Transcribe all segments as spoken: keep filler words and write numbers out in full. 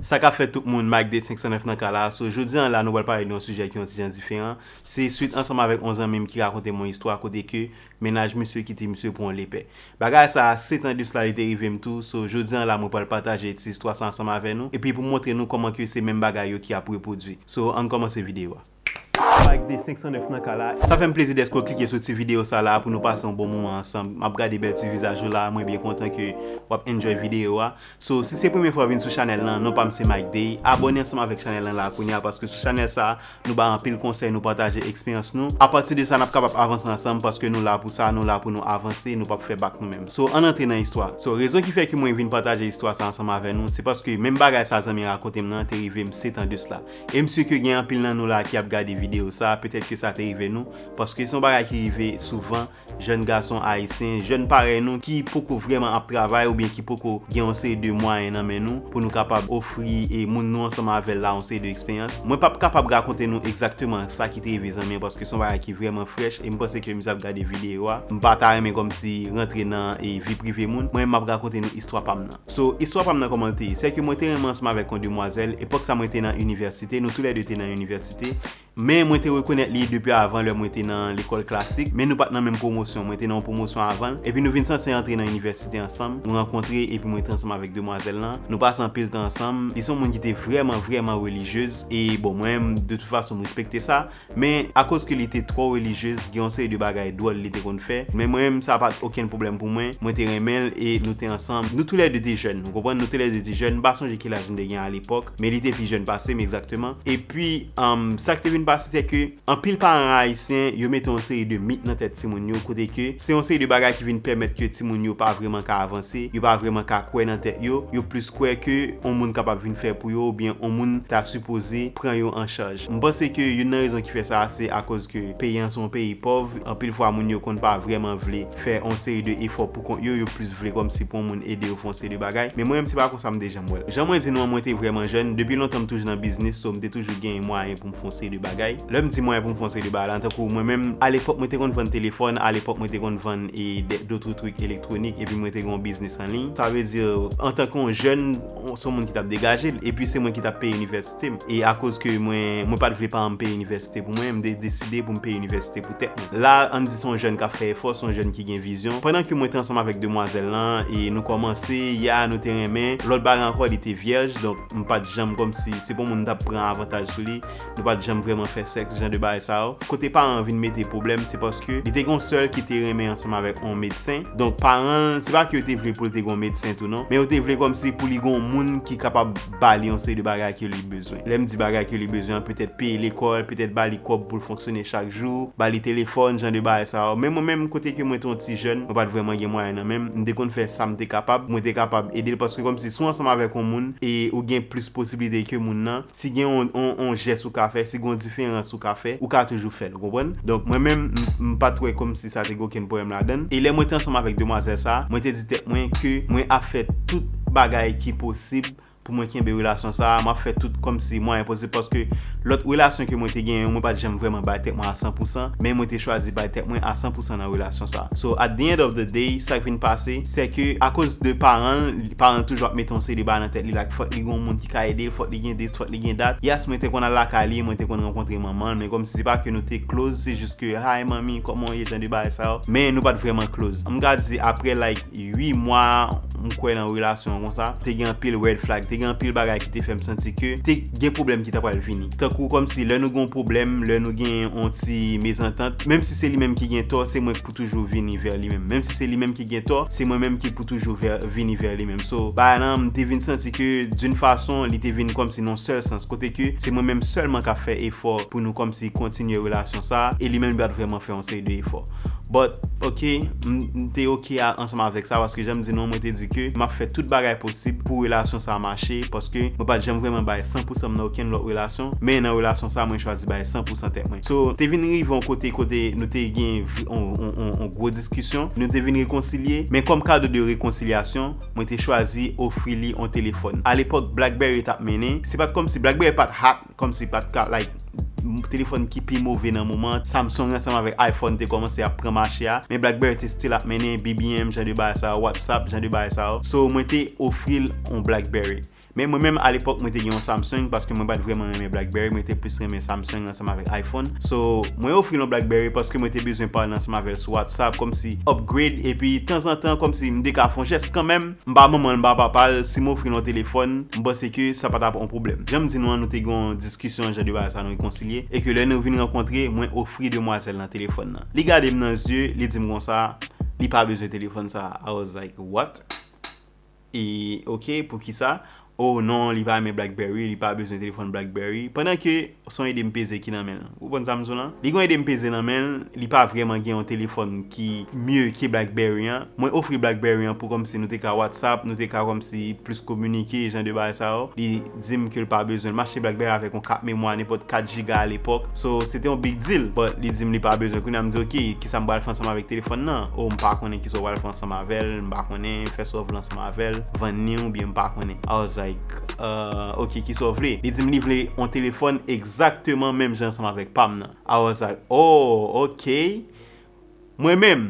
Sa k ap fèt tout moun, Mike de senk san nèf nan ka la. So, jodi an la, nou pral pale de yon sijè ki yon ti jan diferan. Se swit ansanm avèk yon zanmi m ki rakonte m yon istwa kote ke mennaj misye kite misye pou yon lepè. Bagay sa, sèt an de sila li te rive m tou. So, jodi an la, mwen pral pataje ti istwa sa ansanm avè nou. Epi pou montre nou kòman ke se menm bagay yo ki ap repwodui. So, ann kòmanse videyo a. Mike de senk san nèf nan ka la. Sa fè m plezi dèske w klike sou ti videyo sa la pou nou pase yon bon moman ansanm. M ap gade bèl ti vizaj ou la, mwen byen kontan ke w ap enjoy videyo a. So, si se premye fwa w vin sou chanèl lan, non pa m se Mike Day. Abòne ansanm avèk chanèl lan la kounye a, paske sou chanèl sa, nou bay anpil konsèy, nou pataje eksperyans nou. Apati de sa, n ap kapab avanse ansanm, paske nou la pou sa, nou la pou nou avanse, nou p ap fè bak nou menm. So, ann antre nan istwa. So, rezon ki fè ke mwen vin pataje istwa sa ansanm avè nou, se paske menm bagay sa zanmi an rakonte m nan te rive m sèt an de sila. E m si ke gen anpil nan nou la ki ap gade videyo sa, petèt ke sa te rive nou, paske se yon bagay ki rive souvan, jèn gason ayisyen, jèn parèy nou ki poko vrèman ap travay oubyen ki poko gen yon seri de mwayen nan men nou pou nou kapab ofri e moun nou ansanm avè l la yon seri de eksperyans. Mwen p ap kapab rakonte nou egzakteman sa ki te rive zanmi an, paske se yon bagay ki vrèman frèch e m panse ke misye ap gade videyo a. M pa ta renmen kòmsi rantre nan e vi prive moun. Mwen, m ap rakonte nou istwa pa m nan. So, istwa pa m nan kòman l te ye? Sèke mwen te renmen ansanm avèk yon demwazèl. Epòk sa mwen te nan inivèsite, nou toulède te nan inivèsite. Men mwen te rekonèt li depi avan lè mwen te nan lekòl klasik, men nou pa t nan menm pwomosyon. Mwen te nan yon pwomosyon avan l. Epi nou vin sanse antre nan inivèsite ansanm. Nou rankontre epi mwen te ansanm avèk demwazèl lan. Nou pase anpil tan ansanm. Li se yon moun ki te vrèman, vrèman relijyez. E bon, mwen, de tout fason, m respekte sa. Men akoz ke li te twò relijyez, gen yon seri de bagay dwòl li te konn fè. Men mwen menm, sa pa t okenn pwoblèm pou mwen. Mwen te renmen l e nou te ansanm. Nou toulède te jèn, ou konprann? Nou toulède te jèn. M pa sonje ki laj m te gen alepòk, men li te pi jèn pase m egzakteman. Epi, um, sa k te vin pase, se ke anpil paran ayisyen, yo mete yon seri de mit nan tèt timoun yo, kote ke se yon seri de bagay ki vin pèmèt ke timoun yo pa vrèman ka avanse, yo pa vrèman ka kwè nan tèt yo, yo plis kwè ke yon moun kapab vin fè pou yo, oubyen yon moun ta sipoze pran yo an chaj. M panse ke youn nan rezon ki fè sa, se akoz ke peyi an se yon peyi pòv. Anpil fwa, moun yo konn pa vrèman vle fè yon seri de efò pou kont yo, yo plis vle kòmsi pou yon moun ede yo fè yon seri de bagay. Men mwen menm, se pa konsa m te janm wè l. Jan mwen di nou an, mwen te vrèman jèn. Depi lontan, m toujou nan biznis, so m te toujou gen mwayen pou m fè yon seri de bagay. Lè m di mwayen pou m fè yon seri de bagay la, tankou mwen menm, alepòk, mwen te konn vann telefòn, alepòk, mwen te konn vann e de, dòt trik elektwonik, epi mwen te gen yon biznis an liy. Sa vle di, antanke yon jèn, se yon moun ki t ap degaje l, epi se mwen ki t ap peye inivèsite m. E akoz ke mwen, mwen pa t vle paran m peye inivèsite pou mwen, m te deside pou m peye inivèsite pou tèt mwen. La, ann di se yon jèn k ap fè efò, se yon jèn ki gen vizyon. Pandan ke mwen te ansanm avèk demwazèl lan, e nou kòmanse, ya, nou te renmen. Lòt bagay ankò, li te vyèj, donk m pa t janm kòmsi, se pa yon moun m t ap pran avantaj sou li. Nou pa t janm vrèman fè sèks, jan de bagay sa yo. Kote paran an vin mete pwoblèm, se paske li te gen yon sè l ki te renmen ansanm avèk yon medsen. Donk, paran l, se pa ke yo te vle pou l te gen yon medsen tou non, men yo te vle kòmsi pou li gen yon moun ki kapab ba li yon seri de bagay ke li bezwen. Lè m di bagay ke li bezwen an, petèt peye lekòl, petèt ba li kòb pou l fonksyone chak jou, ba li telefòn, jan de bagay sa yo. Men mwen menm, kote ke mwen te yon ti jèn, mwen pa t vrèman gen mwayen nan men m, m te konn fè sa m te kapab, mwen te kapab ede l, paske kòmsi si w ansanm avèk yon moun e ou gen plis posiblite ke moun nan, si gen yon, yon, yon jès ou ka fè, si gen yon diferans ou ka fè, ou ka toujou fè l, ou konprann? Donk, mwen menm, m, m pa t wè kòmsi sa te gen okenn pwoblèm ladan l. E lè mwen te ansanm avèk demwazèl sa, mwen te di tèt mwen ke mwen ap fè tout bagay ki posib pou mwen kenbe relasyon sa a, m ap fè tout kòmsi mwayen posib, paske lòt relasyon ke mwen te genyen yo, mwen pa t janm vrèman bay tèt mwen a san pou san, men mwen te chwazi bay tèt mwen a san pou san nan relasyon sa a. So, at the end of the day, sa k vin pase, se ke akoz de paran l, paran l toujou ap mete yon seri de bagay nan tèt li, like, fòk li gen yon moun ki ka ede l, fòk li gen this, fòk li gen that. Yes, mwen te konn al lakay li, mwen te konn rankontre manman l, men kòmsi se pa ke nou te close, se jis ke, "Hi, manmi, kòman w ye?" jan de bagay sa yo. Men nou pa t vrèman close. M ka di, apre, like, uit mwa, m kwè nan relasyon an konsa, te gen anpil red flag, te gen anpil bagay ki te fè m santi ke te gen pwoblèm ki ta pral vini. Tankou kòmsi lè nou gen yon pwoblèm, lè nou gen yon ti mezantant, menm si se li menm ki gen tò, se mwen ki pou toujou vini vè li menm. Menm si se li menm ki gen tò, se mwen menm ki pou toujou vè, vini vè li menm. So, bagay lan, m te vin santi ke, d'une façon, li te vin kòmsi nan yon sèl sans, kote ke se mwen menm sèlman k ap fè efò pou nou kòmsi kontinye relasyon sa a, e li menm li pa t vrèman fè yon seri de efò. But, ok, m, m te ok a, ansanm avèk sa, paske jan m di nou, mwen te di ke m ap fè tout bagay posib pou relasyon sa a mache, paske mwen pa t janm vrèman bay san pou san m nan okenn lòt relasyon, men nan relasyon sa a, mwen chwazi bay san pou san tèt mwen. So, te vin rive yon kote, kote nou te gen vi-, on, on, on, on gwo diskisyon, nou te vin rekonsilye, men kòm kado de rekonsilyasyon, mwen te chwazi ofri li on telefòn. Alepòk, BlackBerry t ap mennen, se pa t kòmsi BlackBerry pa t hot, kòmsi pa t ka, like, m-, telefòn ki pi move nan moman an. Samsung ansanm avèk iPhone te kòmanse ap pran mache a, men BlackBerry te still ap mennen, B B M, jan de bagay sa yo, WhatsApp, jan de bagay sa yo. So, mwen te ofri l on BlackBerry. Men mwen menm alepòk mwen te gen yon Samsung paske mwen pa t vrèman renmen Blackberry, mwen te plis renmen Samsung ansanm avèk iPhone. So, mwen ofri l yon Blackberry paske mwen te bezwen pale ansanm avè l sou WhatsApp, kòmsi upgrade, epi tanzantan kòmsi m te ka fè yon jès kanmenm, m pa manman l, m pa papa l, si m ofri l yon telefòn, m panse ke sa pa t ap yon pwoblèm. Jan m di nou an, nou te gen yon diskisyon, jan de bagay sa nou rekonsilye, e ke lè nou vin rankontre, mwen ofri demwazèl nan telefòn nan. Li gade m nan zye, li di m konsa, li pa bezwen telefòn sa. I was like, what? E, ok, poukisa? Oh non, li pa renmen Blackberry, li pa bezwen telefòn Blackberry. Pandan ke se yon ede m peze ki nan men l. Ou konprann sa m di w lan? Li gen yon ede m peze nan men l, li pa vrèman gen yon telefòn ki mye ke Blackberry an. Mwen ofri Blackberry an pou kòmsi nou te ka WhatsApp, nou te ka kòmsi plis kominike, jan de bagay sa yo. Li di m ke l pa bezwen l. M achte Blackberry avèk yon kat memwa, nenpòt kat giga alepòk. So, se te yon big deal. But li di m li pa bezwen. Kounye a m di, ok, kisa m pral fè ansanm avèk telefòn nan? Oh, m pa konnen kisa w pral fè ansanm avè l, m pa konnen, fè sa w vle ansanm avè l, vann li oubyen m pa konnen. I was like, uh, ok, kisa w vle? Li di m li vle yon telefòn egzakteman menm jan ansanm avèk pa m nan. I was like, oh, ok. Mwen menm,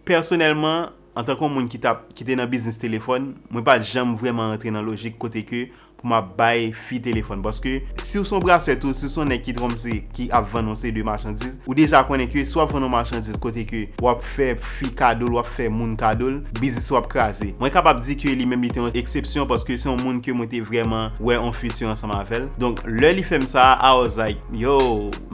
pèsonèlman, antanke yon moun ki t ap, ki te nan biznis telefòn, mwen pa t janm vrèman rantre nan lojik kote ke pou m ap bay fi telefòn. Paske si w se yon braswèt ou, si w se yon nèg ki kòmsi, ki ap vann yon seri de machandiz, ou deja konnen ke si w ap vann yon machandiz kote ke w ap fè fi kado l, w ap fè moun kado l, biznis ou ap kraze. Mwen kapab di ke li menm li te yon eksepsyon paske se yon moun ke mwen te vrèman wè yon fiti ansanm avè l. Donk, lè li fè m sa, I was like, yo,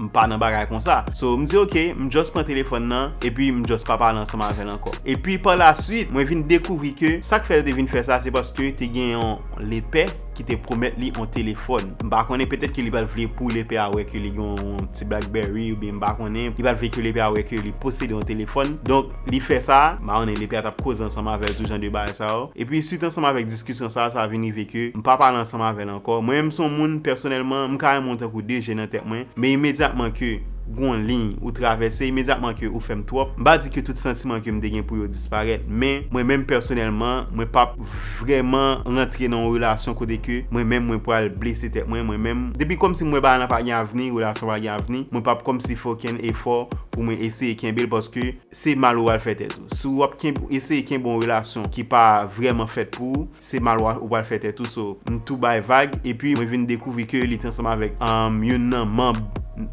m pa nan bagay konsa. So, m di, ok, m just pran telefòn nan, epi m just pa pale ansanm avè l ankò. Epi, pa la swit, mwen vin dekouvri ke sa k fè l te vin fè sa, se paske te gen yon lepè ki te pwomèt li yon telefòn. M pa konnen, petèt ke li pa t vle pou lepè a wè ke li gen yon ti Blackberry, oubyen m pa konnen, li pa t vle ke lepè a wè ke li posede yon telefòn. Donk, li fè sa, m pa konnen, lepè a t ap koze ansanm avè l, tout jan de bagay sa yo. Epi, swit ansanm avèk diskisyon sa, sa vin rive ke m pa pale ansanm avè l ankò. Mwen menm, se yon moun, pèsonèlman, m ka renmen w tankou de je nan tèt mwen, men imedyatman ke gon liy ou travèse, imedyatman ke ou fè m twòp, m pa di ke tout santiman ke m te gen pou yo disparèt, men mwen menm pèsonèlman, mwen p ap vrèman rantre nan yon relasyon kote ke mwen menm mwen pral blese tèt mwen, mwen menm. Depi kòmsi m wè bagay lan pa gen avni, relasyon pa gen avni, mwen p ap kòmsi fè okenn efò pou mwen eseye kenbe l paske se mal ou pral fè tèt ou. Si w ap kenb-, eseye kenbe yon relasyon ki pa vrèman fèt pou ou, se mal ou, ou pral fè tèt ou. So, m tou bay vag, epi mwen vin dekouvri ke li te ansanm avèk, um, youn nan manm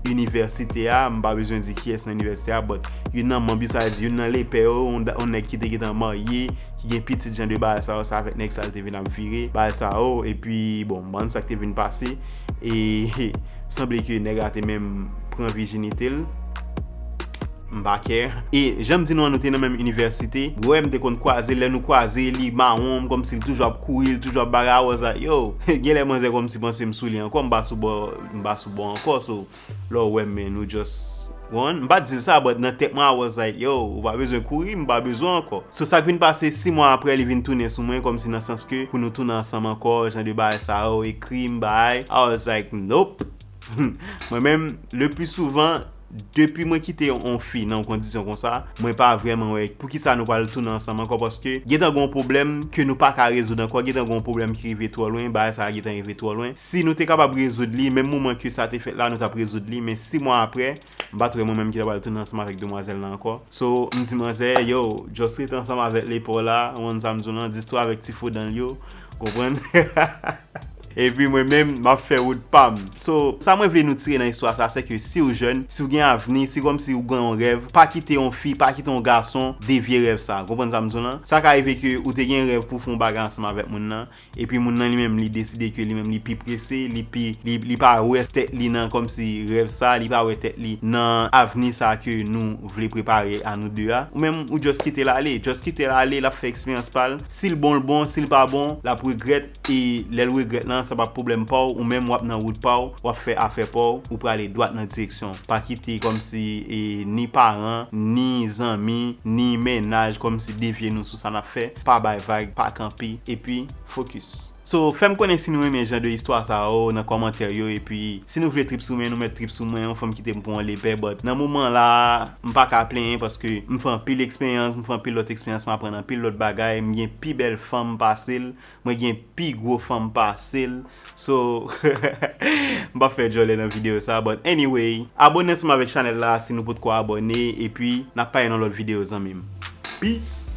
inivèsite a, m pa bezwen di kiyès nan inivèsite a, but youn nan manm yo, sa vle di youn nan lepè yo, yon da-, yon nèg ki te gentan marye, ki gen pitit, jan de bagay sa yo, se avèk nèg sa l te vin ap vire, bagay sa yo, epi, bon, m pa konn sa k te vin pase, e sanble ke nèg la te menm pran vijinite l. M pa care. E jan m di nou an, nou te nan menm inivèsite. Ou wè, m te konn kwaze, lè nou kwaze, li mawon m, kòmsi l toujou ap kouri, l toujou ap bagay. I was like, yo, genlè manzè kòmsi panse m sou li ankò, m pa sou bò, m pa sou bò ankò, so, lè w wè m, men nou just one. M pa t di l sa, but nan tèt mwen, I was like, yo, ou pa bezwen kouri, m pa bezwen ankò. So, sa k vin pase, sis mwa apre, li vin tounen sou mwen, kòmsi nan sans ke pou nou tounen ansanm ankò, jan de bagay sa yo, ekri m, bay. I was like, nope. Mwen menm, le pli souvan, depi mwen kite yon fi nan yon kondisyon konsa, mwen pa vrèman wè poukisa nou pral tounen ansanm ankò, paske gentan gon pwoblèm ke nou pa ka rezoud ankò, gentan gon pwoblèm ki rive twò lwen, bagay sa a gentan rive twò lwen. Si nou te kapab rezoud li, menm moman ke sa te fèt la, nou t ap rezoud li, men sis mwa apre, m pa t wè mwen menm ki ta pral tounen ansanm avèk demwazèl la ankò. So, m di manzè, yo, just rete ansanm avèk lepè w la, ou konn sa m di w lan, distwa avèk ti fo dan l yo, konprann? Epi mwen menm, m ap fè wout pa m. So, sa mwen vle nou tire nan istwa sa, se ke si w jèn, si w gen avni, si kòmsi w gen yon rèv, pa kite yon fi, pa kite yon gason devye rèv sa. Konprann sa m di w lan? Sa ka rive ke ou te gen rèv pou w fè yon bagay ansanm avèk moun nan, epi moun nan li menm, li deside ke li menm li pi prese, li pi, li, li pa wè tèt li nan kòmsi rèv sa, li pa wè tèt li nan avni sa ke nou vle prepare a nou de a. Ou menm, ou just kite l ale, just kite l ale, l ap fè eksperyans pa l. Si l bon, l bon, si l pa bon, l ap regrèt. E lè l regrèt lan, sa pa pwoblèm pa w, ou menm w ap nan wout pa w, w ap fè afè pa w, ou prale dwat nan direksyon. Pa kite kòmsi, e, ni paran, ni zanmi, ni mennaj kòmsi devye nou sou sa n ap fè. Pa bay vag, pa kanpe, epi focus. So, fè m konnen si nou renmen jan de istwa sa yo nan kòmantè yo, epi si nou vle trip sou mwen, nou mèt trip sou mwen, yon fanm kite m pou yon lepè, but nan moman la, m pa ka plenyen paske m fè anpil eksperyans, m fè anpil lòt eksperyans, m aprann anpil lòt bagay, m gen pi bèl fanm pase l, mwen gen pi gwo fanm pase l. So, m p ap fè djòlè nan videyo sa, but anyway, abòne ansanm avèk chanèl la si nou potko abòne, epi n ap pale nan lòt videyo, zanmi m. Peace!